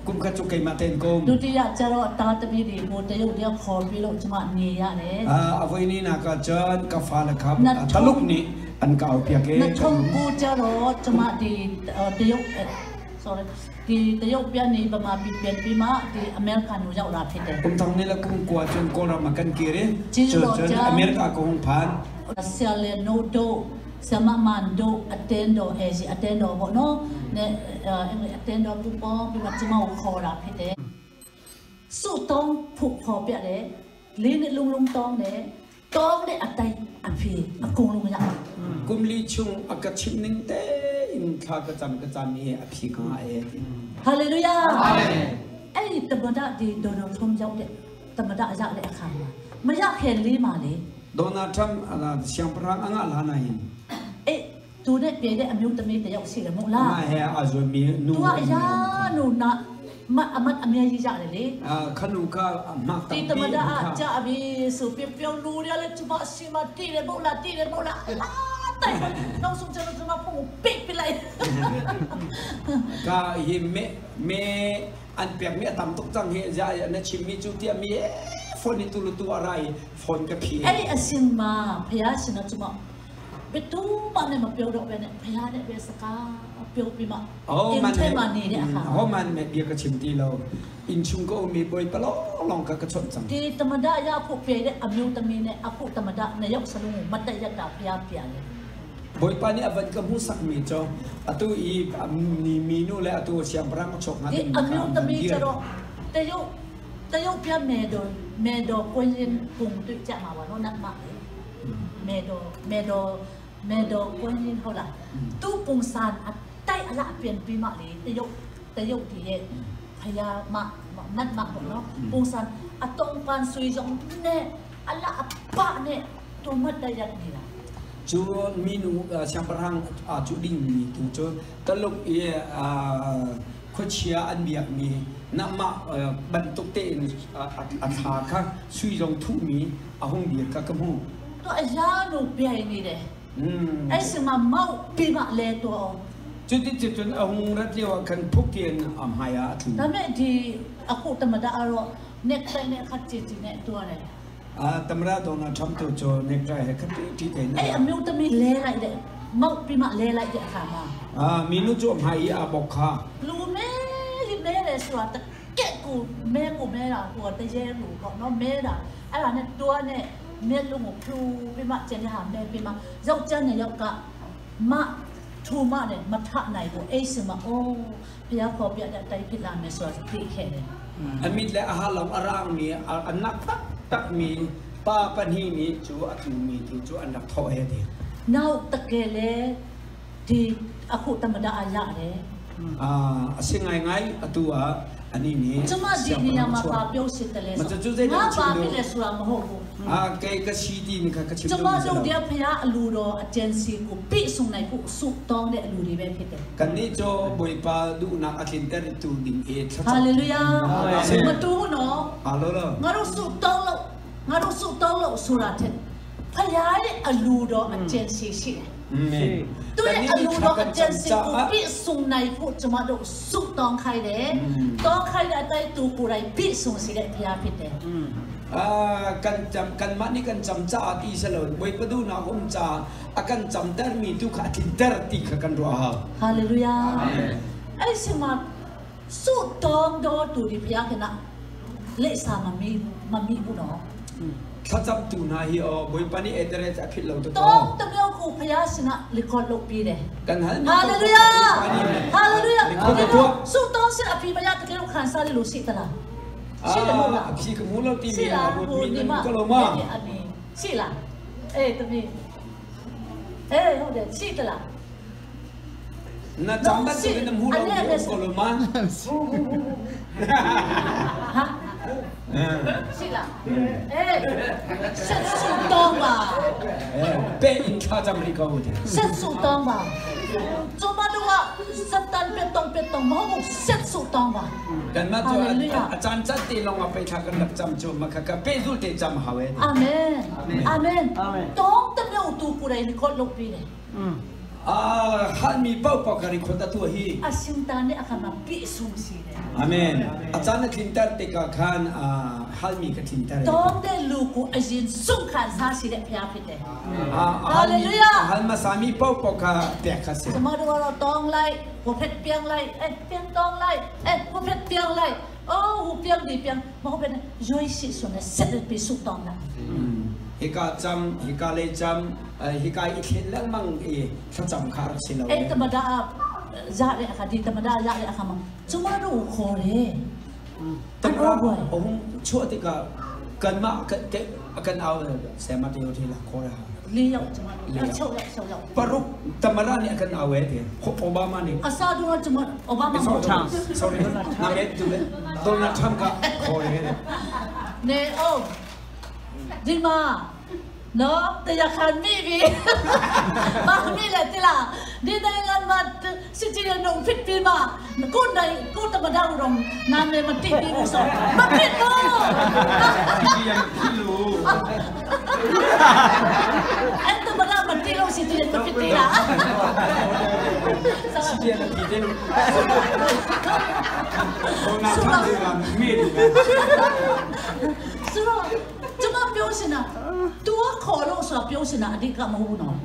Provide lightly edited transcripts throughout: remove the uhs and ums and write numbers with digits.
Kum khat cu keimah tein ka um. ဒုတိယကျတော့တာသမီတွေကိုတရုတ်တယောက်ခေါ်ပြီးတော့ကျမနေရတယ် A voihnihnak ah cun ka fale kha Taluk nih an ka aupiak i 2009ကျတော့ကျမဒီတရုတ် sorry ဒီတရုတ်ပြန်နေဗမာပြည်ပြန်ပြီးမှဒီအမေရိကန်ကိုရောက်လာဖြစ်တယ် Kum thong ni le kum kua cun Kawlram ah kan kir i cun America ka hung phan. ဆရာလေနိုတို့ဆရာမမန်တို့အတင်းတော်အဲစီအတင်းတော်ပေါ့နော်နဲ့အင်္ဂလိပ်အတင်းတော်ပူပေါင်းပြီးမှကျမကိုခေါ်တာဖြစ်တယ်စုတောင်းဖို့ခေါ်ပြတယ်လေးနဲ့လုံးလုံးတောင်းတယ်တောင်းတဲ့အတိုင်းအဖေအကုန်လုံးရ Kum li chung a ka chim ning tein thla ka cam ka cam i a phi ka ngah e ti. ဟာလေလုယာအဲ့ဒီတမဒဒီဒေါ်နယ်ထရမ့်ရောက်တဲ့တမဒရတဲ့အခါမှာမရခင်လေးမှာလေ Donald Trump siangpahrang a ngah hlan ahhin အေးသူနဲ့ပြေတဲ့အမျိုးသမီးတယောက်ရှိတယ်မဟုတ်လား Amah he aa zuammi nu သူကအရာနုနာမအမတ်အမြဲကြီးရတယ်လေ ခနုကမ ဒီ တ တမဒအကြပြီဆိုပြပြုံလူရလဲကျမရှိမတိတယ်မဟုတ်လားတိတယ်မဟုတ်လားအာတိုင်နောက်ဆုံးကျတော့ကျမဖုန်းပိတ်ပြလိုက် ကhi me me an pek mi atam tuk cang hi ja na chim mi chu tia mi phone ni tu lu tu arai phone ka phi အဲ့ဒီအစင်မှာဖះရှင်တော့ကျမဘယ်သူမှလည်းမပြောတော့ဘဲနဲ့ဖះနဲ့ပဲစကားပြောပြီးမှ Oh အင် man ထဲမှာနေတဲ့အခါ ho man me bia ka chim ti lo in chung ko mi boy palo long ka ka chon chang ဒီတမဒရဖို့ပြေတဲ့အမျိုးသမီးနဲ့အခုတမဒနှစ်ယောက်စလုံးကိုမတ်တက်ရက်တာဖះပြတယ် boy pa ni avan ka mu sak mi cho atu i ni mi nu le atu siang prang chok nga ဒီ ding အမျိုးသမီးကျတော့တရုတ်တရုတ်ပြမဲတော်မဲတော်ကွင်းရင်ပုံတွေ့ကြမှာပါနော်နတ်မမဲတော်မဲတော်မဲတော်ကွင်းရင်ဟုတ်လားသူ့ပုံစံအတိုက်အလားပြန်ပြီးမှလေတရုတ်တရုတ်ဒီရဲ့ဖယားမနတ်မပေါ့နော်ပုံစံအတုံးပန်ဆွေကြောင့်နဲ့အလားအပနဲ့တူမတ်တရက်နေတာ chu mi nu siang prang a chu ding mi tu cho taluk i a khuachia an biak mi na ma bantuk te in a tha kha sui jong thu mi a hung dir ka ka mu တော့အရာလို့ပြိုင်နေတယ် อืม အဲ့စမှာမောက်ပြီးမှလဲတော့ จุดที่จุดอหงรัตเลียวคันพุกเตียนอำหายาถู ဒါမဲ့ဒီအခုတမတာအတော့ net တိုင်းနဲ့ခတ်ကြည့်ကြည့်နဲ့တွားတယ် အာတမရဒေါနာထမ်တူချိုနေကရဟခတိတီတေ အဲ့ นะ အမျိုးသမီးလဲလိုက်တဲ့မောက်ပြီးမှလဲလိုက်တဲ့အခါမှာ အာမီနုချိုအမ်ဟိုင်အဘောခါ လူမဲဒီမဲတယ်ဆိုတာတကက်ကိုမဲကိုမဲတာဟိုတရေလူပေါ့နော်မဲတာအဲ့ဒါနဲ့တွားနဲ့မျက်လုံးကိုဖြူပြီးမှကျန်တဲ့ဟာမဲပြီးမှယောက်ျားနဲ့ယောက်ကမထူမနဲ့မထနိုင်ဘူးအဲ့စမှာအိုးဘုရားခေါ်ပြတဲ့အတိုင်းဖြစ်လာမယ်ဆိုတာသိခဲ့တယ် အမိလေအဟာလောင်အရางมีอันนักตักตักมีปาปันฮีมีจูอตูมีตูจูอันนักทอเฮดี နောက်တကယ်လဲဒီအခုတမတာအရတယ် အာအစင်ငိုင်ငိုင်အတူအအနီနီ ကျမဒီနေရာမှာပါပြောစစ်တယ်လဲ မကျကျစေ ငါပါဖြစ်လဲဆိုတာမဟုတ်ဘူး အာကဲကစီတီမိခကချင် ကျမတို့တဲ့ဖရားအလူတော်အကျဉ်စီကိုပြည့်စုံနိုင်ဖို့ဆုတောင်းတဲ့အလူတွေပဲဖြစ်တယ် กันนี่โจบอยปาดูนักอธินเตอร์ตูดิงเอท ဟာလေလုယာမတူဘူးနော် ဟာလို့လို့ ငါတို့ဆုတောင်းလို့ငါတို့ဆုတောင်းလို့ဆိုတာတဲ့ဖရားရဲ့အလူတော်အကျဉ်စီရှိတယ်သူရဲ့အလူတော်အကျဉ်စီကိုပြည့်စုံနိုင်ဖို့ကျမတို့ဆုတောင်းခိုင်းတယ်တောင်းခိုင်းတဲ့အတိုင်းသူကိုယ်တိုင်ပြည့်စုံစေတဲ့ဖရားဖြစ်တယ် အာกันจำกันมานี่กันจำจ้าตีสลดบอยปาดูนักอมจ้าอากันจำเตอร์มีตุขอธินเตอร์ตีขกันรัวฮะ ဟာလေလုယာအဲ့ဒီမှာဆုတောင်းတော်သူဒီဘုရားခင်ဗျလက်စာမမီမမီဘူးနော် ถ้าจำตูนาฮีอ๋อบอยปานี่เอเดเรจะผิดเราตัว တောင်းတမျိုးကိုဘုရားရှင်ကလေကောလုပ်ပြီးတယ် กันหัน ဟာလေလုယာဟာလေလုယာ ဒီကတော့ ဆုတောင်းရှင်အဖေမရတကယ်လို့ခံစားလို့ရှိသလားရှိတယ်မဟုတ်လား အဖြေကမူလို့တီ ရှိ မီ လားဟို ဘူမီ ဒီမှာ ကလောမ အမေရှိလားအေးတမီးအေးဟုတ်တယ်ရှိသလား နာจำได้สิเป็นมูလို့ကလောမ ဟာရှိလားအေးဆက်ဆုတောင်းပါ ပဲအင်ခါจำริกาวတယ် ဆက်ဆုတောင်းပါကျမတို့ကစတန်ပြတောင်းပြတောင်းမဟုတ်ဘူးဆက်ဆုတောင်းပါ กันมาตัวอาจารย์จัดตีลงมาไปทากันดับจำจมาค่ะเป้สุเตจำหาเว အာမင်အာမင်တောင်းတမျိုးသူကိုယ်တိုင်ကိုလုပ်ပြီးတယ် Halmi paohpaoh ka record a tuah hi. A singta nih a kan pi sung si le. Amen. A caan a tlinter tikah khan halmi ka tlinter. Tawng de lu ku a zin sung khan sa si le phia phit le. Hallelujah. Hal masami paohpaoh kha pek kha si. Cuma do ro tong lai, hu phet piang lai, eh piang tong lai, eh hu phet piang lai. Oh hu piang di piang, ma hu phet joi si sun set pi su tong la. Hika cam, hika lei cam, hika i thlen lengmang i thlacam kha rak si lo. Eh tamada za le akha di tamada za le akha ma cuma do kho re. Tamra ohung chuah tikah kanmah kan au sema te te la kho ra. Li yau cuma chau yau chau yau. Paruk tamara nih kan au eh te Obama nih. Asa du cuma Obama. Sorry, na met tu le Donald Trump ka kho re. Ne oh ဒီမှာနော်တရားခံမိပြီဘာမိလဲတိလားဒီနိုင်ငံမှာစစ်ချီရနုံဖြစ်ပြီးမှကိုနိုင်ကိုတမတော်တော့နာမည်မတိပြီးဘူးဆိုမဖြစ်ဘူး ဒီရဖြစ်လို့ အဲ့တမတော်မတိလို့စစ်ချီရမဖြစ်သေးလား စစ်ချီရမဖြစ်သေးလို့ဒေါနာထမ်ကမေ့တယ် ဆိုတော့ကျမပြောစင်တာသူကခေါ်လို့ဆိုတာပြောစင်တာအဓိကမဟုတ်ဘူးနော်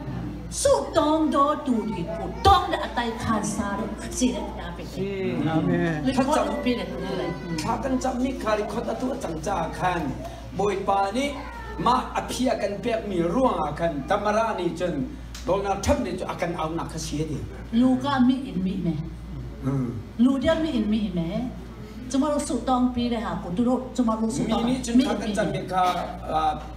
စုတောင်းတော့တူဒီကိုတောင်းတဲ့အတိုင်းခံစားတော့စီတဲ့ဖျားဖြစ်တယ် အာမင် လေခေါ်လို့ပြတယ်လို့ ခါကန်จำมิคาริคอตตุจังจาคันบอยปานี่มาอภิยกันเปียกมีร่วงอาคันตมรานี่จนโดนัลด์ทรัมป์นี่จะอากันเอาหนักเสียดิ လူကမိအင်မိမယ်လူတည်းမိအင်မိမယ်ကျမတို့စုတောင်းပေးတဲ့ဟာကိုသူတို့ကျမတို့စု มี တောင်း นี่จนခါกันจำมิคา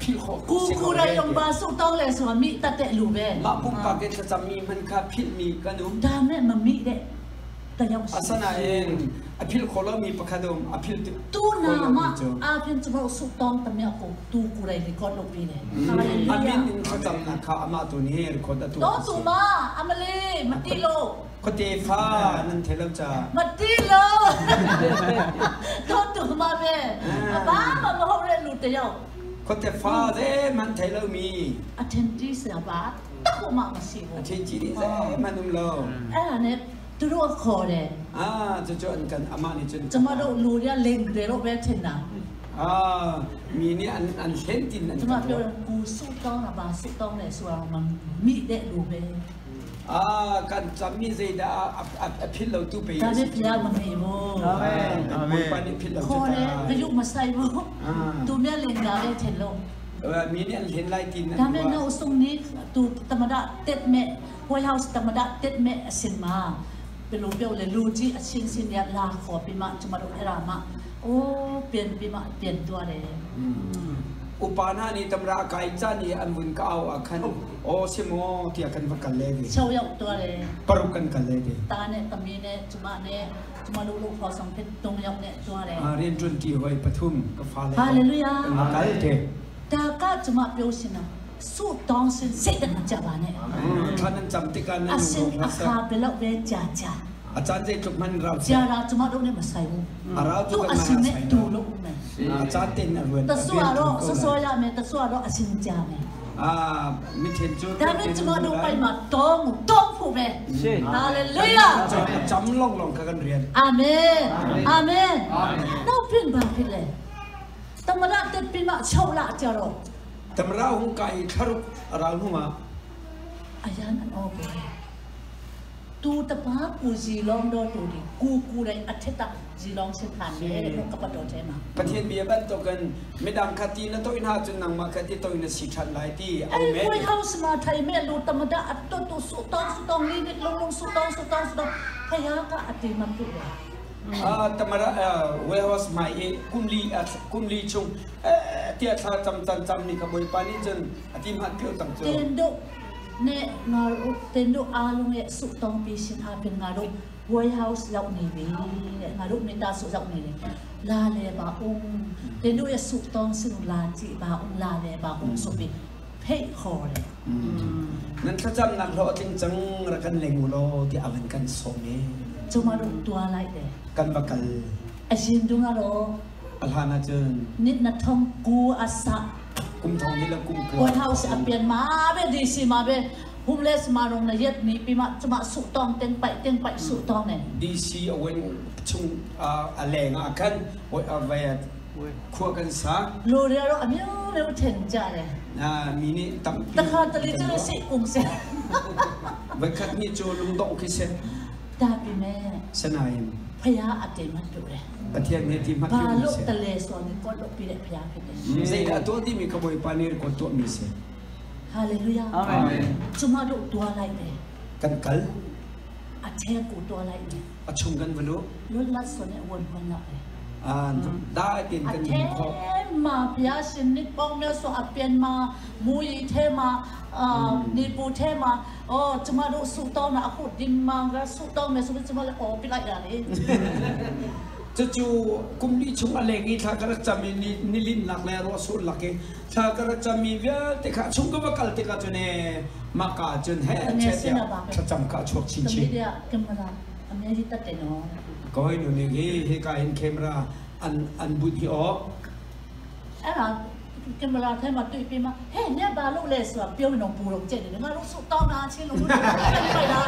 พิโค ကိုကိုရိုင်ယုံပါစုတောင်းလဲဆိုတာမိတတ်တဲ့လူပဲ มาปุ่มปากเกตจำมีมันคาพิมีกันอุ้ม ဒါမဲ့မမိတဲ့တယောက် อาสนะเองอภิลโคลมีประคดมอภิล သူနာမအပြင်ကျမတို့စုတောင်းတမြောက်ကိုသူကိုယ်တိုင်ဒီကော့လုပ်ပေးတယ် อามินอินขจำนะคาอามาตัวนี้คนตัว တော့သူမအမလေးမတိလို့ คเตฟ้านั่นเทลจ้า မတိလို့တော့သူမပဲဘာမှမဟုတ်တဲ့လူတယောက် คเตฟ้าเซมันเทลมี အထင်ကြီးစရာပါတော့မှမရှိဘူး အထင်ကြီးเซมันนุมโล အဲ့ဒါနဲ့သူတို့ခေါ်တယ် อ่าจะจนกันอามานี่จน ကျမတို့လူတွေကလင်တယ်လို့ပဲထင်တာ อ่ามีนี่อันอันเห็นตินอัน ကျမပြောတယ်ကိုစုတောင်းတာပါစုတောင်းတယ်ဆိုတာမမိတဲ့လူပဲ อ่ากันจำมีเซดาอภิลเราตู้ไป ဒါနဲ့ဖျားမမေဘူး အာမင်အာမင် ปานี่พิลเรา ခေါ်တယ်ဂရုမဆိုင်ဘူးသူမြလင်တာပဲထင်လို့ เออมีนี่อันเห็นไล่ติน ဒါမဲ့နောက်ဆုံးนี้သူတမဒတက်မဲ့ White House တမဒတက်မဲ့အစင်မှာဘယ်လိုပြောလဲလူကြီးအချင်းချင်းရလာခေါ်ပြီးမှကျမတို့အဲ့ဒါမှအိုးပြန်ပြီးမှပြန်သွားတယ် อุปานานี่ตำรากายจ้านี่อันวุนก็เอาอาคันโอซิโมที่อาคันวักกันเลยดิ 6ယောက်သွားတယ် ปรุกันกันเลยดิ တားနဲ့သမီးနဲ့ကျမနဲ့ကျမတို့လို့ခေါ်ဆောင်ဖြစ်3ယောက်နဲ့သွားတယ် เรียนจนที่หอยปทุมก็ฟ้าเลย ဟာလေလုယာ กันเถอะ ဒါကကျမပြောရှင်တာစုတောင်းစင်စိတ်တကြပါနဲ့ ท่านั้นจำติกันนั่น အစင်အခါဘယ်လောက်ပဲကြာကြာ อาจารย์จะจุกมันเรา ကြာတာကျမတို့နဲ့မဆိုင်ဘူး อาเราจุ သူ กมัน အစင်နဲ့တူလို့မယ် อาจารย์เต้นอะไร တဆူတော့ဆောဆောရမယ်တဆူတော့အစင်ကြာမယ် อ่ามิเทนจุ ဒါနဲ့ကျမတို့ပိုင်မှာတောင်းတောင်းဖို့ပဲဟာလေလုယာ จำลองลองกันเรียน အာမင်အာမင်နောက်ပြင်ပါဖြစ်လေတမရတက်ပြီးမှ6လကြာတော့ ตำราหุงไก่ทะรุเราหุมา အရန်အော်ပဲတူတပါကိုစီလုံးတော့တူဒီကိုကိုတိုင်းအထက်တစီလုံးစင်ခံတယ်လို့ကပတ်တော်ထဲမှာ ประเทศเบียบันตกันไม่ดำคตีนะตัวอินหาจนนังมาคตีตัวอินสีชันหลายที่เอา အဲ့ แม่ ဒီ house မှာထိုင်မဲ့လူတမဒအတုတ်တူဆူတောင်းဆူတောင်းလေးနဲ့လုံးလုံးဆူတောင်းဆူတောင်းဆူတောင်းဖယားကအတေမပြုတ်တယ် อ่าตำราเอ่อเวลส์ไม่กุมลีกุมลีชงเอ่อเตียทาจำจำจำนี่ขบวนปานี่จนอธิมาเกี่ยวตังเจอ တင်တို့နဲ့ငါတို့တင်တို့အားလုံးရဲ့ဆူတောင်းပြီးရှင်အပြင်ငါတို့ White House ရောက်နေပြီတဲ့ငါတို့မိသားစုရောက်နေတယ်လာလေပါအောင်တင်တို့ရဲ့ဆူတောင်းစင်လာကြည့်ပါအောင်လာလေပါအောင်ဆိုပြီးဖိတ်ခေါ်တယ် นั่นถ้าจำนักเราจริงจังรักันเลงูโลที่อวันกันโซเม ကျမတို့တွားလိုက်တယ် กันบักกัล အရင်တုန်းကတော့ อัลฮานาจน နှစ်2009အစ กุมทองนี่ละกุมกลัว White House အပြင်မှာပဲ DC မှာပဲ Homeless ma rong na yet ni pi ma chuma su tong teng pai teng pai su tong ne. DC a wen chung a leng ah khan khua kan sa. Lu ria ro amiu meu then cha le. Mi nih tampi. Takha tali chu si kum se. Voikhat ni cu lungdongh khi si. Ta pi me. Sanain. Phaya ate mat tu le. Pathian nih ti hmat Ba lo ta le so ni ko lo pi le phaya phi te. Zeidah tuah timi kha Bawipa nih ko tuah mi si. Hallelujah. Amen. Cuma do tua lai te. Kan kal. A the ku tua lai te. A chung kan va lu. Lun lat so ne won hon la le. Da tin kan kho. Ma pia sin ni pong me so apian ma mui the ma ni pu the ma oh cuma do su to na aku dim ma ga su to me su cuma le o pi lai ya le. Cucu kum li chung a leng i thla ka rak cam i nilin lak le ruah sur lak i thla ka rak cam i vialte kha chung ka va kal tikah cun e maka cun he che tiah thlacam kha a chuak chinchin. Koi nu nih hi hika hin camera an an bunh hi aw. Camera the ma tui pi ma he ne ba lo le sua pio nong pu rong che ni nga ro su taw na chi lu pai na.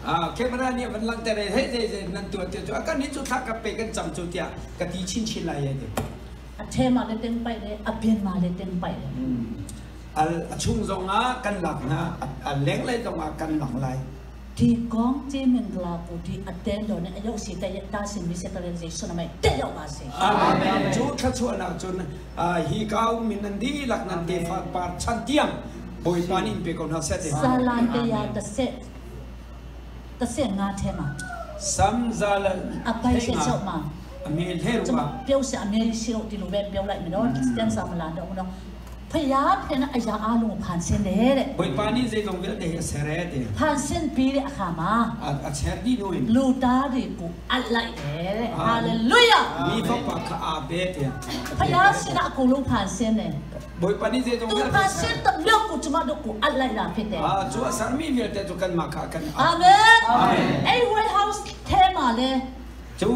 Ah camera nih van langhter he he he nan tuah te cu kan ni cu thla ka pe kan cam cu tiah ka ti chin chin lai ye. A the ma le teng pai le a pian ma le teng pai le. A chung zongah kan lak hna, a lenglei zongah kan lak lai. Ti kong ti min la pu ti a ten lo ne ayo si te ta sin mi se ta ren jesu na mai te yo ba si. Amen. Cu thluachuahnak cun hi ka um min nan dihlak nan tefa par chan tiang Bawipa nih in pe ko hna seh ti. Salan te ya ta se ta se nga the ma. Sam zalan a pai se chau ma. A mel he ru Pio se a mel si ro ti lu ve pio lai mi no ten sa ma la do no. Phaya phen a ya a lung phan sen le le. Bawipa nih zeizong vialte hi a ser e ti. Phan sen pi le a khama. A cher dih nu in. Lu ta ri ku at lai le. Hallelujah. Mi fapa kha aa pe ti. Phaya sin ah ku lung phan sen le. Bawipa nih zeizong Tu vialte phan sen tam lio ku chuma do ku at lai la phe te. Cu a sermi vialte cu kanmah kha kan Amen. Amen. Ei warehouse thema le Cu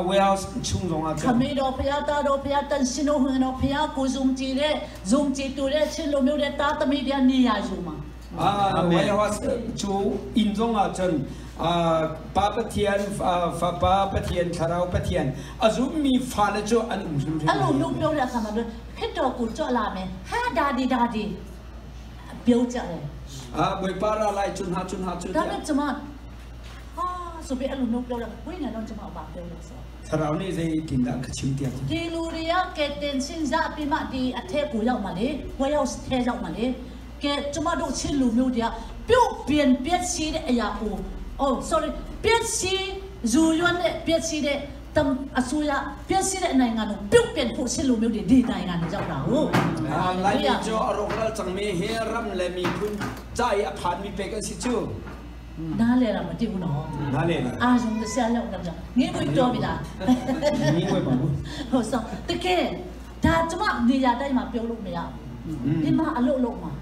warehouse chung zongah cun. Khami do phaya ta do phaya tan sino hu no phaya ku zung chi le zung chi tu le chin lo miu le ta tami dia ni ya zu ma. Warehouse cu inn zongah cun Pa Pathian, Fapa Pathian, Thlarau Pathian a zummi fale cu an um hrimhrim. Alo nu pio le khama do khito ku cho la me ha da di da di pio cha le. Bawipa ra lai cun ha cun ha cun. Da me chuma Thlarau nih zeitindah ka chim tiah Ti luria ke ten sin za pi ma di a the ku yau ma le wa yau the yau ma le ke chuma do chin lu miu dia piu pian piat si de aya ku oh sorry piat si zu yuan de piat si de tam asuya piat si de nai nganu piu pian phu sin lu miu di di nai nganu yau ra u. Lai cu a rawkral cangmi hi ram le miphun ca i a phanmi pek an si cu. နားလဲတာမသိဘူးနော် နားလဲလား အာရုံတဆရာလောက်တော့ငင်းဝင်တော်ပြီလား ငင်းဝင်ပါဘူး ဟုတ်ဆောတကယ်ဒါကျမနေရာတိုင်းမှာပြောလို့မရဘူးဒီမှာအလုပ်လုပ်မှာ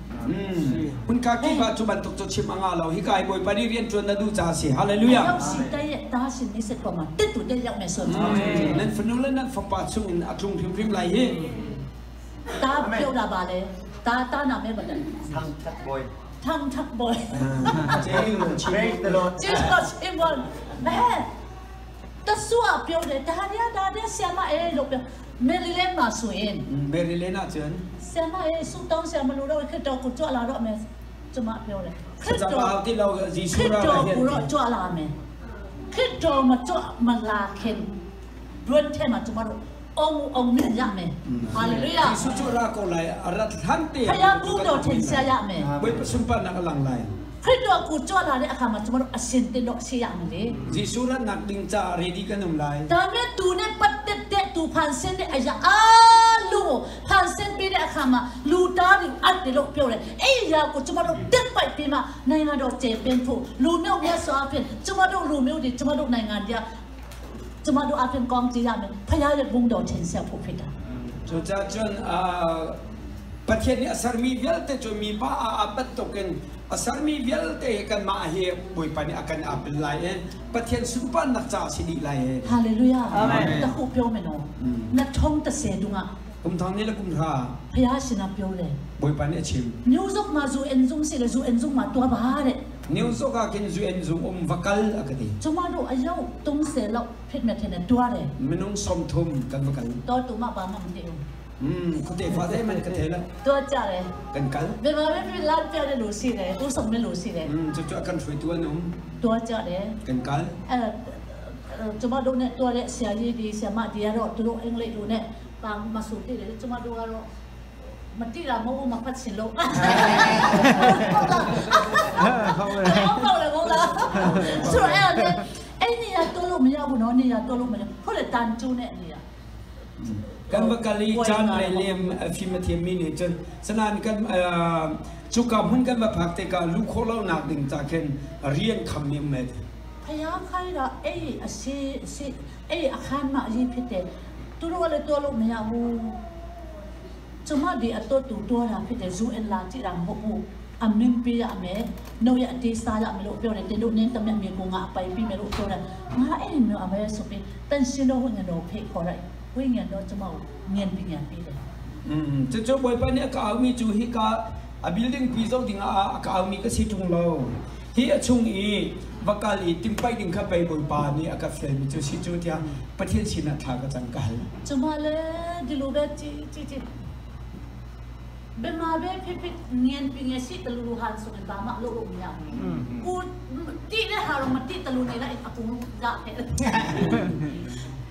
Hun ka ki ba chu bantuk chu chim anga lo hi kai Bawipa nih rian tuan na duh ca si. Hallelujah. ရောက်စီတဲ့ရဲ့တားရှင်နေစပေါ်မှာတက်တူတက်ရောက်မယ်ဆိုတော့ Nan fanu le nan fapa chung in a tlung hrimhrim lai hi. တားပြုတ်တာပါလေတားတားနာမဲမတယ် Thang Thak Boy. ထန်းထပ် boy. Praise the Lord. ကျေးဇူးတော်ရှင်ဘောမဲတဆူအပြောတယ်ဒါရဒါရဆရာမအဲလို့ပြောမယ်လီလဲမှာဆိုရင် Mary Lena cun ဆရာမအဲဆူတောင်းဆရာမလို့တော့ခစ်တော်ကိုကြွလာတော့မယ်ကျမပြောတယ်ခစ် Thlacam တော် a hau ti lo ခ Jesuh စ် ra တော် la ကိုတော့ hian. ကြွလာမယ်ခစ်တော်မကြွမလာခင်တွန်းထဲမှာကျမတို့အောင်အောင်မြင်ရမယ်ဟာလေလုယာ Jesuh cu ra ko lai a rat hlan te. ဖယားဘူးတော်ထင်ရှားရမယ် Bawipa sunparnak a lang lai. ခရစ်တော်ကိုကြွလာတဲ့အခါမှာကျမတို့အရှင်တင်တော့ရှိရမယ်လေ Jesuh ratnak ding ca ready kan um lai. ဒါမဲ့သူနဲ့ပတ်သက်တဲ့သူဖန်ဆင်းတဲ့အရာအားလုံးကိုဖန်ဆင်းပေးတဲ့အခါမှာလူသားတွေအပ်တယ်လို့ပြောတယ်အဲ့ဒီအရာကိုကျမတို့တက်ပိုက်ပြီးမှနိုင်ငံတော်ကျေပင်ဖို့လူမျိုးမြတ်စွာဖြင့်ကျမတို့လူမျိုးတွေကျမတို့နိုင်ငံတွေကျမတို့အပြင်ကောင်းကြည့်ရမယ်ဖခင်ရဲ့ဘုန်းတော်ထင်ရှားဖို့ဖြစ်တာ Cucaah cun Pathian nih a sermi vialte cu mipa a aa bantukin a sermi vialte hi kanmah hi Bawipa nih a kan apil lai i Pathian sunparnak caah si dih lai. ဟာလေလုယာ အာမင် တခုပြောမယ်နော်နှထုံး30တုန်းက Kum thong ni le kum hra. ဘုရားရှင်ကပြောတယ် Bawipa nih a chim. နယူးယောက်မှာဇူအန်ဇုံစီလေဇူအန်ဇုံမှာတွားပါတဲ့ New York ah khin UN zung um va kal a ka ti. ကျမတို့အယောက်30လောက်ဖြစ်နေတယ်တွားတယ် Minung 30 kan va kal. တော့တူမပါမှမသိဘူး Ko tefa zeihmanh ka thei lo. တွားကြတယ် Kan kal. ဘယ်မှာပဲဖြစ်လာပြတဲ့လူရှိတယ်ဥဆောင်တဲ့လူရှိတယ် Cucu a kan hruaitu an um. တွားကြတယ် Kan kal. အဲကျမတို့နဲ့တွားတဲ့ဆရာကြီးဒီဆရာမဒီကတော့သူတို့အင်္ဂလိပ်လိုနဲ့ပါမဆိုတည်တယ်ကျမတို့ကတော့မတိတာမဟုတ်ဘူးမဖတ်ချင်လို့ဟုတ်လားဟုတ်လားဟုတ်လားဆိုတော့အဲ့ဒါအဲ့နေရာတွားလို့မရဘူးနော်နေရာတွားလို့မရဟုတ်တယ်တန်ကျိုးနဲ့နေရာ Kan va kal i caan rel liam fim a thiammi nih cun sanain kan cuka hmun kan va phak tikah luh khawh lonak ding ca khin rian khammi um ve. ဖယားခိုင်းတာအဲ့အရှိရှိအဲ့အခန်းမှာအရေးဖြစ်တယ်သူတို့ကလည်းတွားလို့မရဘူးကျမဒီအတော့တူတွားတာဖြစ်တယ်ဇူအန်လာကြည့်တာမဟုတ်ဘူးအမင်းပေးရမယ်နှုတ်ရအတေးစားရမယ်လို့ပြောတယ်တင်တို့နင်းတမက်မြေကိုငါအပိုင်ပြီးမယ်လို့ပြောတယ်ငါအဲ့မျိုးအမဲဆိုပြီးတန်ရှင်တော့ဝိညာဉ်တော်ဖိတ်ခေါ်လိုက်ဝိညာဉ်တော်ကျမကိုညံပြီးညံပြီးတယ် Cucu Bawipa nih a ka aumi cu hika a building pi zoh ding ah a ka aumi ka si ṭung lo. Hi a chung i va kal i timpai ding kha pei Bawipa nih a ka fialmi cu si cu tiah Pathian sinah thla ka cam ka hal. ကျမလည်းဒီလိုပဲကြည်ကြည်ကြည်ဘယ်မှာပဲဖြစ်ဖြစ်ညံပြီးညရှိတလူလူဟန်ဆိုရင်ဘာမှလုပ်လို့မရဘူးကိုတိတဲ့ဟာတော့မတိတလူနေလိုက်အကုန်လုံးရတယ်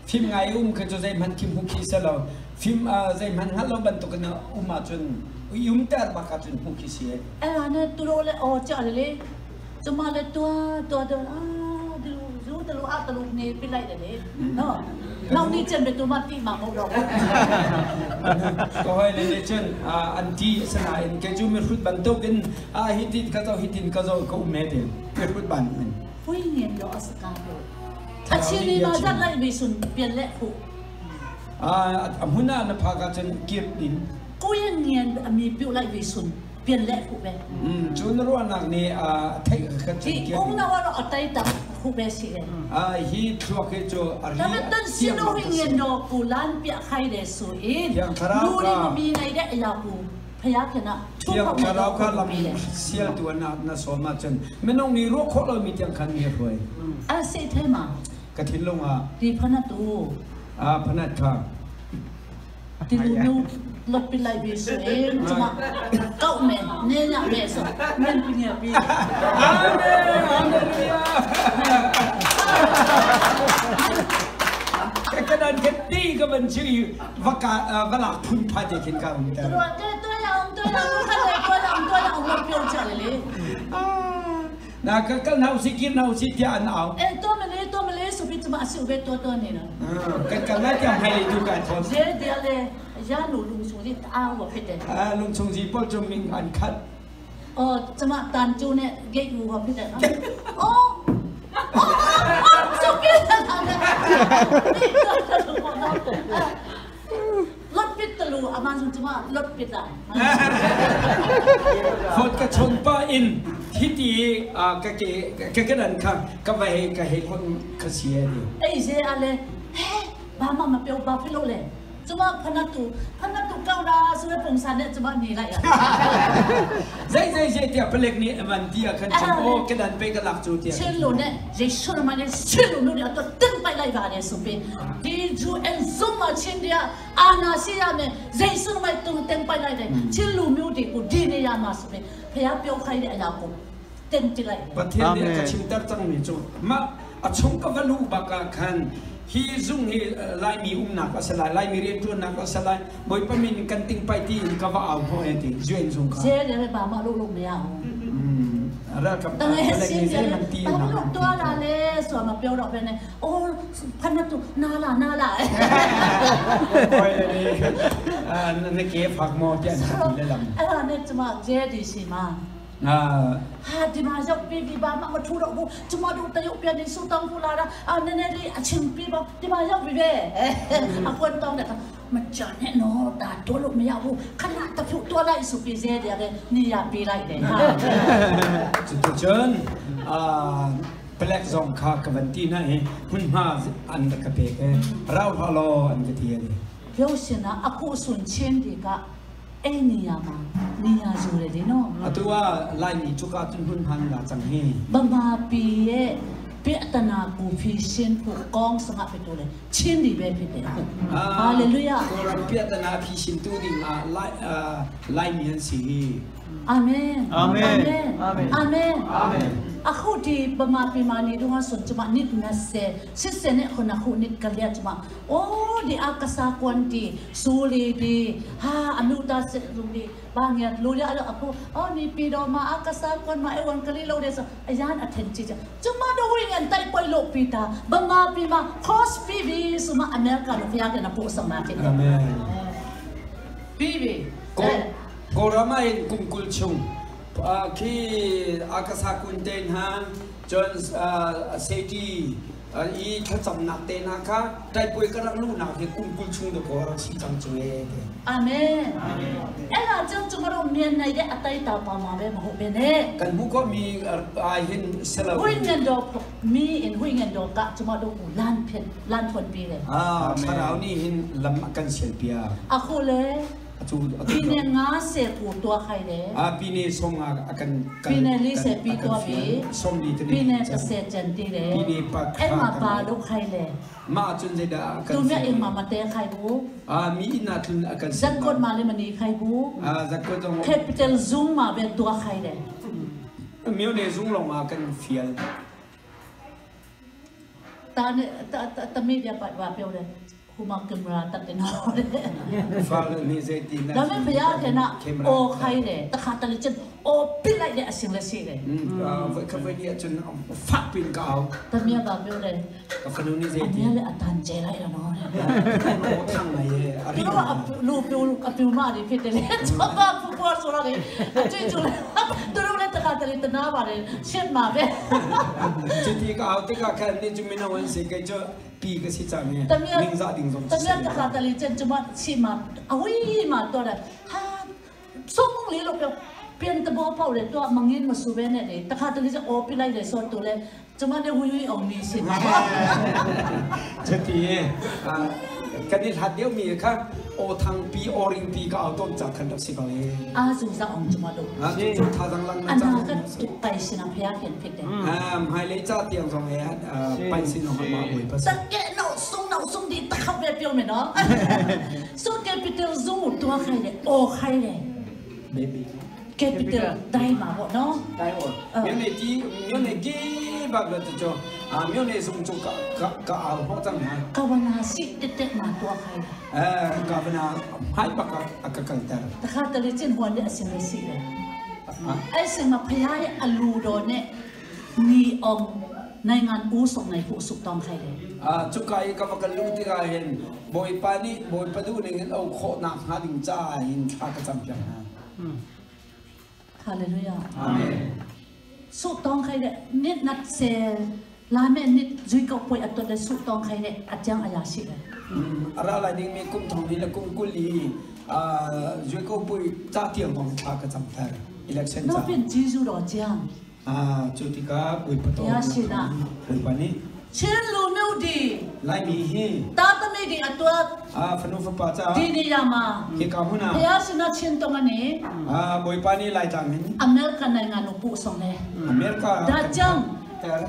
Fim ngai um kha cu zeihmanh khi hmu khi si lo. Fim zeihmanh hngalh lo bantuk in um ahcun i umter bak ahcun hmuh khi si. အဲ့ဒါနဲ့သူတို့လည်းအော်ကြတယ်လေကျမလည်းတွားတွားတော့အာဒီလိုဇိုးတလူအတလူနေပြလိုက်တယ်လေနော်နောက်နေ့ကျရင်သူမတိမှာမဟုတ်တော့ဘူး Ka hawile nih cun an ti asinain kei cu mihrut bantukin hitin ka zoh hitin ka zoh ka um he ti mihrut ban in. ဝိညာဉ်တော်အစကားပြောအချင်းဒီမှာဇက်လိုက်ပြီးစွန်ပြန်လက်ဖို့ A hmun ah na phak ahcun kir din. ကိုယ့်ရဲ့ဉာဏ်အမြင်ပြုတ်လိုက်ပြီးစွန်ပြန်လက်ဖို့ပဲ Cu na ruahnak nih a theih ka ဒီ cun kir အုံ din. နာကတော့အတိုက်တာခုပဲရှိတယ် Hi thluak hi cu a ri ဒါပေမဲ့တန်ရှင်တော်ဝိညာဉ်တော်ကိုလမ်းပြခိုင်းတယ်ဆိုရင်လူတွေမမြင်နိုင်တဲ့အရာကိုဖျားခင်ကထိုး Thiang ဖောက် Thlarau kha lam ပြီးတယ် sialtu na sawm ahcun minung nih ruah khawh lomi tiang khan mi a hruai. အဲ့စိတ်ထဲမှာ Ka thinlung ah ဒီဖနတူ phanat kha ဒီလိုမျိုးလတ်ပြလိုက်ပြီးဆိုရင်ကျမကောက်မယ်နင်းရမယ်ဆိုနင်းပြနေပြီ Amen. Hallelujah. Ka kadan kan ti ka ban chi va ka va lak phun pha te khin ka um ter. တို့တဲ့တွေ့ရအောင်တွေ့ရအောင်ခက်တယ်တွေ့ရအောင်တွေ့ရအောင်မပြောချတယ်လေ Na ka kal na usi kir na usi tia an au. အဲတော့မလေးတော့မလေးဆိုပြီးကျမအဆူပဲတော်တော်နေတာ Kan kal na tiang hai tu ka thon. ရဲတယ်လေရလို့လုံဆိုရင်တအားဝဖြစ်တယ် Lung chung ji pol chu ming an khat. အော်ကျမတန်ကျိုးနဲ့ဂိတ်ကိုဖြစ်တယ်နော်အော်အော်ဆိုပြတာလေလတ်ပစ်တလူအမန်ဆုံးကျမလတ်ပစ်တာ Phot ka chon pa in hi ti ka ke ka ka dan kha ka va he ka he khon kha sia ni. အဲ့ရဲအလဲဟဲဘာမှမပြောဘာဖြစ်လို့လဲကျမဖနတူဖနတူကောက်တာဆိုတဲ့ပုံစံနဲ့ကျမနေလိုက်ရ Zai zai zai tia pelek ni man tia khan chon o ka dan pe ka lak chu tia. ချင်းလို့နဲ့ရေရှုရမနဲ့ချင်းလို့လို့တော့တင်ပိုက်လိုက်ပါတယ်ဆိုပြီးဒီဂျူအန်ဇုံမချင်းတဲ့အာနာရှိရမယ်ရေရှုရမတုံတင်ပိုက်လိုက်တယ်ချင်းလူမျိုးတွေကိုဒီနေရမှာဆိုပြီးဖះပြောခိုင်းတဲ့အရာကိုတင်ကြလိုက်တယ် Pathian nih a ka chimter cangmi cu mah a chung ka va luh bak ah khan hi zung hi Laimi umnak a si lai, Laimi rianṭuannak a si lai, Bawipa min in kan tingpai ti in ka va au hnawh e ti UN zung kha. ကျဲတယ်ဘာမှလုပ်လို့မရဘူး Ralkap တကယ် palek ရှင်း nih တယ် zeihmanh ti ဘာ in လို့တွားလာလဲဆိုတော့မပြောတော့ဘဲနဲ့အိုးဖနတူနာလာနာလာ Oi na ke fak maw tiah an ka ti lehlam. အဲ့ဒါနဲ့ကျမကျဲဒီရှိမှာ ဟာဒီမှာရောက်ပြီးပြီးဘာမှမထူတော့ဘူးကျမတို့တရုတ်ပြန်နေဆူတောင်းဖူလာတာအာနည်းနည်းလေးအချင်းပြီးပါဒီမှာရောက်ပြီပဲအကွန်တောင်းတဲ့မကြနဲ့နော်ဒါတော့လို့မရဘူးခဏတဖြုတ်တွားလိုက်ဆိုပြီးစဲတယ်လေနေရပေးလိုက်တယ်ဟာ Cuticun palek zong kha ka van ti na i hmunhma an rak ka pek i rau hlah law an ka ti a ti. ပြောရှင်နာအခုဆွန်ချင်းဒီကအဲ့နေရာမှာနေရာယူတယ်လေနော် Atu ah Laimi cuka cun hun han la cang hi. ဗမာပြည်ရဲ့ပြတနာကိုဖြည့်ရှင်းဖို့ကောင်းစငါဖြစ်တော့လေချင်းဒီပဲဖြစ်တယ်ဟုတ်ဟာလေလုယာ Kawlram piahtana phisin tu ding ah Lai Laimi an si hi. အာမင် အာမင် အာမင်အာမင်အခုဒီဗမာပြည်မှာနေတော့ဆိုကျမနိ90 80နဲ့ခုနခုနိကလျာကျမအိုးဒီအကစားကွန်တီဆူလီဒီဟာအနုတာစလူဒီဘာငယ်လူရအဲ့အခုအော်နေပြည်တော်မှာအကစားကွန်မှာအဝန်ကလေးလို့တဲ့ဆိုအရန်အထင်ကြီးကျမတို့ဝင်န်တိုက်ပွဲလို့ပြတာဗမာပြည်မှာ cross PV ဆိုမှအမေရိကလို့ဖျားတယ်နပို့ဆောင်လာဖြစ်တယ် Amen. ပြီးပြီ Kawlram ah hin kum 20 chung khi akasa kun te hna cun safety i thlacamnak te hna kha taipuai ka rak luhnak hi kum 20 chung dakaw a rak si cang cu ee ti. အာမင်အဲ့ဒါကြောင့်ကျွန်တော်တို့မြန်နိုင်တဲ့အတိုက်တာပါမှာပဲမဟုတ်ဘဲနဲ့ Kan hmuh khawhmi ah hin si lo. ဝိညာဉ်တော်မီအင်ဝိညာဉ်တော်ကကျွန်တော်တို့ကိုလမ်းဖြစ်လမ်းဖွင့်ပေးတယ် Thlarau nih hin lam a kan sialpiak. အခုလေ Atu ပြည်နယ်90ကိုတွားခိုင်းတယ် Pine song a kan ပြည်နယ်40ပြီးတွားပြီ som li ပြည်နယ်30ကျန်တည်တယ် ပြည်နယ်ပါခါ အဲ့မှာပါလို့ခိုင်းတယ် Ma cun zeidah a kan သူမြတ်အိမ်မှာမတဲခိုင်းဘူး Mi inn ah tlun a kan ဇက်ကွတ်မှာလည်းမနေခိုင်းဘူး Zakot zong Capital Zoom မှာပဲတွားခိုင်းတယ် Myone zung lawng ah kan fial. တာနဲ့တတမေပြပါပါပြောတယ်ဟိုမှာကင်မရာတက်တယ်နော်တဲ့ Fale nih zeiti na ဒါပေမဲ့ဘုရားခင်ကအော်ခိုင်းတယ်တခါတလေကျအော်ပစ်လိုက်တဲ့အရှင်လက်ရှိတယ် Voi ka voi ni ahcun fak pin ka au. တမီးကပြောတယ် Ka fanu nih အ zeiti. မေလည်းအတန်ကျဲလိုက်တော့နော်တဲ့ Aw thang ngai ee. A သူ ri တို့ကလူပြူအပြူမတွေဖြစ်တယ်လေချောပါပူပေါ်ဆိုတော့လေအကျွတ်ကျွတ်သူတို့လည်းတခါတလေတနာပါတယ်ရှင်းပါပဲ Cuti ka au tikah khan ni cu mino an si kei cu pi ka si cang i တမီး ningzah ding zong တမီးတခါတလေကျကျမချီမအဝေးမှာတော့တယ်ဟာဆုံးလေးလို့ပြောပြန်တဘောပေါက်တယ်တော့မငင်းမဆူပဲနဲ့လေတခါတလေကျအော်ပြလိုက်တယ်ဆိုတော့လေကျမလည်းဝီဝီအောင်နေစင်ပါ Cuti kan i hlat deuh mi kha aw thang pi aw ring pi ka au tawn ca khan rak si ko ee. အာဇူဇအောင်ကျမတို့ Cucu thazaang lang အ na နာ cang. ကတ်ပိုင်စနာဖျားခင်ဖြစ်တယ် Hmailei ca tiang zong he paih sin zong mah Bawipa တ si. ကယ်နောက်ဆုံးနောက်ဆုံးဒီတစ်ခါပဲပြောမယ်နော်ဆိုကပီတယ်ဇုံတွားခိုင်းတယ်အော်ခိုင်းတယ် Baby. ကပီတယ်တိုင်းမှာပေါ့နော် Dai o. Myone ki myone ki bak la cu myone zung cu ka ka ka au ho cang hna. ကဝနာစီတက်တက်မှာတွားခိုင်းတယ် Ka vana hmai bak ah a ka kalter. တခါတလေကျင့်ဟွန်တဲ့အစင်လေးရှိတယ်အဲ့စင်မှာဖရားရဲ့အလူတော်နဲ့နီအောင်နိုင်ငံဦးဆောင်နိုင်ဖို့ဆုတောင်းခိုင်းတယ် Cuka i ka va kal lu tikah hin Bawipa nih Bawipa duh ning in au khawh nakhnga ding caah hin thla ka campiak hna. ဟာလေလုယာ Amen. ဆုတောင်းခိုင်းတဲ့နှစ်နတ်ဆယ်လာမယ့်နှစ်ဇွိကောက်ပွဲအတွက်လည်းဆုတောင်းခိုင်းတဲ့အကြောင်းအရာရှိတယ် A ra lai dingmi kum thong li le kum 20 i zuiko pui ca tiang zong thla ka cam thar. Election နောက် ca. ပြန်ဂျေဇုတော်ကြောင့် Cu tikah Bawipa ဘုရားရှင်က Bawipa nih ချင်းလူမျိုးဒီ Laimi hi တာသမီဒီအတွက် fanu fapa caah ဒီနေရာမှာ hika hmun ဘု ah ရားရှင်ကချင်းတော်ကနေ Bawipa nih Laitlang in အမေရိကန်နိုင်ငံကိုပို့ဆောင်တယ် America ဒါကြောင့် ter.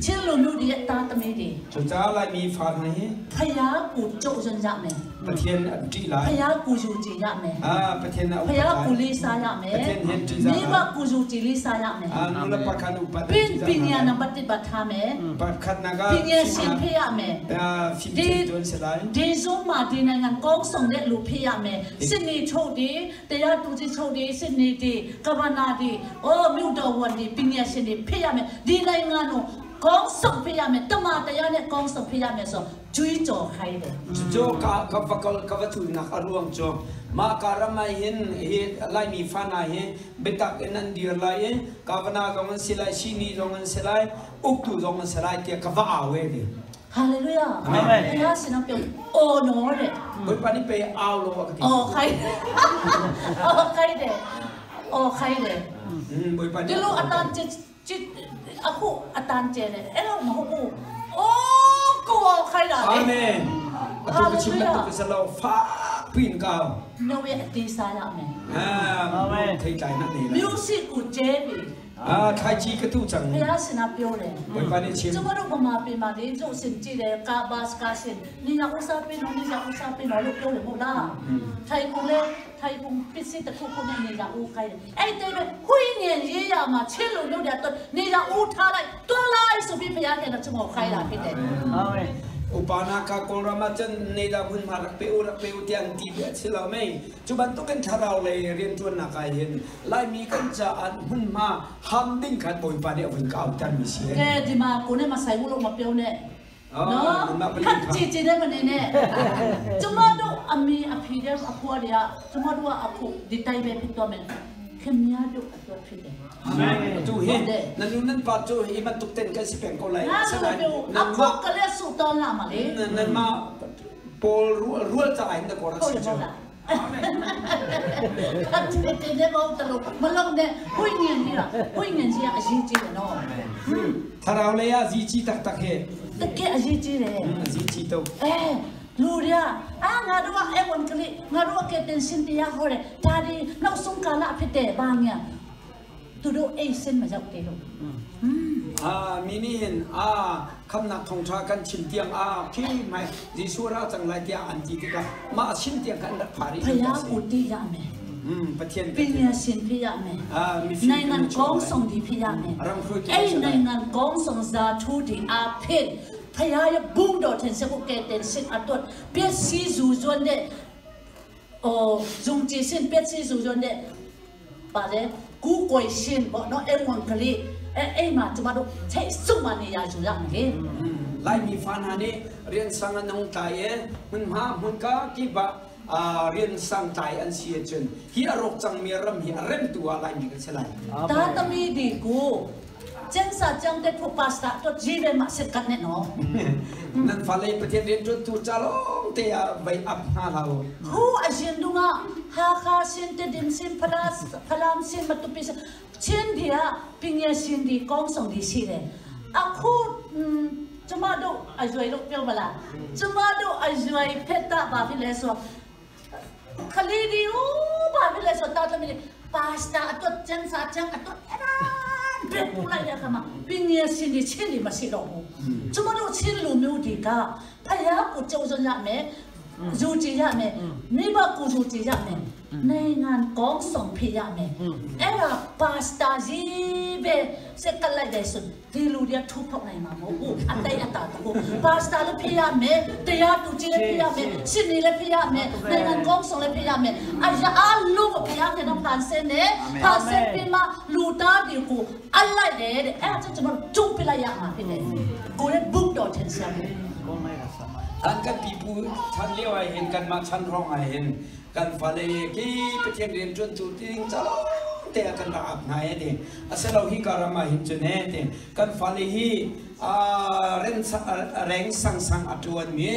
ချင်းလူမျိုးတွေရဲ့တာသမီတွေ Cucaah Laimi fa hna hi ဖယားကိုကြုတ်စွန့်ရမယ် Pathian an ṭih lai. ဖယားကိုယူကြည်ရမယ် Pathian na ဖ upat ယားကို lai. လေးစားရမယ် Pathian hin ṭihzah မိဘကိုယူကြည်လေးစားရမယ် Nulepa kha na upat ပင် ṭihzah ပညာ hna နံပါတ်1ပါထားမယ် lai. Pakhatnak ah ပညာရှင်ဖြစ်ရမယ် fimcaih tu an si lai. ဒီဆုံးမှာဒီနိုင်ငံကောင်းဆောင်တဲ့လူဖြစ်ရမယ်စစ်နေချုပ်ဒီတရားသူကြီးချုပ်ဒီစစ်နေဒီကဗနာဒီအော်မြို့တော်ဝန်ဒီပညာရှင်တွေဖြစ်ရမယ်ဒီနိုင်ငံကိုကောင်းဆောင်ဖြစ်ရမယ်တမန်တရားနဲ့ကောင်းဆောင်ဖြစ်ရမယ်ဆိုကြွေးကြော်ခိုင်းတယ် Cucu ka ka va kal ka va culnak a ruang cu mah ka ram ah hin hi Laimi fa hna hi biatak in an dir lai i kavana zong an si lai, sihni zong an si lai, uktu zong an si lai tiah ka va au e ti. ဟာလေလုယာ အာမင် ဘုရားရှင်ကပြောအော်နော်တဲ့ Bawipa nih pei au law a ka ti. အော်ခိုင်းအော်ခိုင်းတယ်အော်ခိုင်းတယ် Bawipa ဒီ nih လိုအတန်ချစ်ချစ်အခုအတန်ကျဲတယ်အဲ့လိုမဟုတ်ဘူးအော်ကိုအော်ခိုင်းတာလေ Amen. Atu ka chim bantuk si lo fak piin ka နဝေအတေးစားရမယ် အာထိတ်တိုင်းနဲ့နေ မြူစစ်ကိုကျဲပြီ အာထိုင်ချီကတူချံ ဘုရားရှင်ကပြောတယ် ဘယ်ပါနေချင်း ကျမတို့ဗမာပြည်မှာလေရုပ်ရှင်ကြည့်တယ်ကာဘာစကာရှင်နေရဥစားပင်နော်နေရဥစားပင်နော်လို့ပြောတယ်မဟုတ်လားထိုင်ကုန်လဲထိုင်ကုန်ပစ္စည်းတစ်ခုခုနဲ့နေရဦးခိုင်းတယ်အဲ့တဲ့ပဲခွေးညင်ရေးရမှာချင်းလို့လုပ်တယ်တော့နေရဦးထားလိုက်တွန်းလိုက်ဆိုပြီးဘုရားခင်တော့ကျမကိုခိုင်းတာဖြစ်တယ် အာမင် อุปานาคาโกรมาจันในดามุนมารักเปอุรักเปอุเตียงตีเบียสิลาไม่จุบันตุกันทาราวเลยเรียนจวนนักไอเห็นไล่มีกันจะอันหุ่นมาฮัมดิ้งขัดบอยปาเนี่ยหุ่นเก่าจันมีเสีย ကဲဒီမှာကိုနဲ့မဆိုင်ဘူးလို့မပြောနဲ့နော်ခက်ကြည့်ကြည့်တဲ့မနေနဲ့ကျမတို့အမေအဖေတဲ့အဖွားတွေကကျမတို့ကအခုဒီတိုင်းပဲဖြစ်တော့မယ်ခင်များတို့အတွက်ဖြစ်တယ် ตูเห็นนั่นนั่นปาจูฮิมันตุกเต้นกันสิเป็นก็ไล่ ငါ สลาย တို့ပြော นั่น အခု มา ကလေးဆူတောင်းလာမလေး นั่นมาปอลรัวจะไอ้นั่นก็รัก ဟုတ် สิจู တယ်ဟုတ်လားခက်ကြည့်တဲ့ဘောတလို့မလုံးနဲ့ခွင့်ညင်ကြီးလားခွင့်ညင်ကြီးကအရေးကြီးတယ်နော် ทาราวเลยอะจีจีตักตักเฮ တကယ်အရေးကြီးတယ် จีจีตก အဲလူတွေကအာငါတို့ကအဲ့ဝန်ကလေးငါတို့ကတင်စင်တရားဟောတယ်ဒါဒီနောက်ဆုံးကာလဖြစ်တယ်ဘာညာသူတို့အိတ်စင်မရောက်သေးလို့ อ่ามีนี่เห็นอ่าคำนักทงชากันชิมเตียงอ่าพี่ไม่จีสุราจังไรเตียงอันจีติกามาชิมเตียงกันรักผาริ ဖယားကိုတီးရမယ် อืมประเทียน ပညာရှင်ဖြစ်ရမယ် အာမိ နိုင်ငံကောင်းဆောင်ဒီဖြစ်ရမယ်အဲ့နိုင်ငံကောင်းဆောင်ဇာထူဒီအဖြစ်ဖယားရဲ့ဘုံတော်ထင်စကုကဲတဲ့စင်အတော့ပျက်စီးစုစွန်းတဲ့အော်ဇုံချီစင်ပျက်စီးစုစွန်းတဲ့ပါတယ်ကူကွယ်ရှင်ပေါ့နော်အဲ့ဝန်ကလေးအဲ့အဲ့မှာကျမတို့ထိတ်ဆုံးမနေရယူရမယ် ไล่มีฟานฮานี่เรียนสังอันนงตายเอมันมามันกากีบะอ่าเรียนสังตายอันเสียจนฮีอรกจังมีรำฮีเร่มตัวไล่มีกันเสลาย တာသမီဒီကိုကျန်းစာကြောင့်တဲ့ဖို့ပါစတာတော့ဂျီပဲမှာစက်ကနဲ့နော် นั่นฟาเลยประเทศเรียนจนตูจาลงเตียใบอับหาเรา ဟိုအရင်တုန်းကဟာခါရှင်တဲ့ဒင်စင်ဖလာဖလမ်စင်မတူပိစချင်းဒီကပညာရှင်ဒီကောင်းဆောင်ဒီရှိတယ်အခုကျမတို့အရွယ်လို့ပြောမလားကျမတို့အရွယ်ဖက်တာပါဖြစ်လဲဆိုခလီဒီဦးပါဖြစ်လဲဆိုတာတမီပါစတာအတော့ကျန်းစာချမ်းအတော့အဲ့ဒါဘယ်ပူလိုက်ရခမပညာရှင်ဒီချင်းဒီမရှိတော့ဘူးကျမတို့ချင်းလူမျိုးတွေကဖယားကိုကြုံစရမယ်ယူကြည်ရမယ်မိဘကိုယူကြည်ရမယ်နိုင်ငံကောင်းဆောင်ဖြစ်ရမယ်အဲ့ဒါပါစတာကြီးပဲစက်ကလိုက်တဲ့ဆိုဒီလူတွေကထူဖောက်နိုင်မှာမဟုတ်ဘူးအတိတ်အတာတကူပါစတာလည်းဖြစ်ရမယ်တရားသူကြီးလည်းဖြစ်ရမယ်ရှင်နေလည်းဖြစ်ရမယ်နိုင်ငံကောင်းဆောင်လည်းဖြစ်ရမယ်အရာအလုံးကိုဖျားတဲ့တော့ဖန်ဆင်းနေဖန်ဆင်းပြီးမှလူသားတွေကိုအလိုက်တယ်တဲ့အဲ့ဒါကျွန်တော်ကျုပ်ပြလိုက်ရမှာဖြစ်တယ်ကိုလည်းဘုတ်တော်ထင်ရှားတယ် ကောင်းလိုက်တာဆမ อันกันปีปูชันเลี้ยวไอเห็นกันมาชันร้องไอเห็นกันฟาเลยกี่ประเทศเรียนจนตูติงจาลงเตียกันระอับไหนเตียอาศัยเราฮิการมาหินจนเนเตียกันฟาเลยฮีอ่าเรนแรงสังสังอตวนมี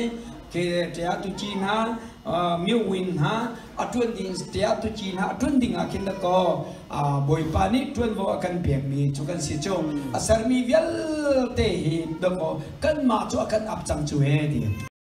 เกเตียตุจีนฮะมิววินฮะอตวนดิงเตียตุจีนฮะอตวนดิงอาคินตะกออ่าบอยปานิตวนบ่กันเปียกมีจุกันสิจงอาศัยมีเวลเตหิดกอกันมาจุกันอับจังจุเฮเตีย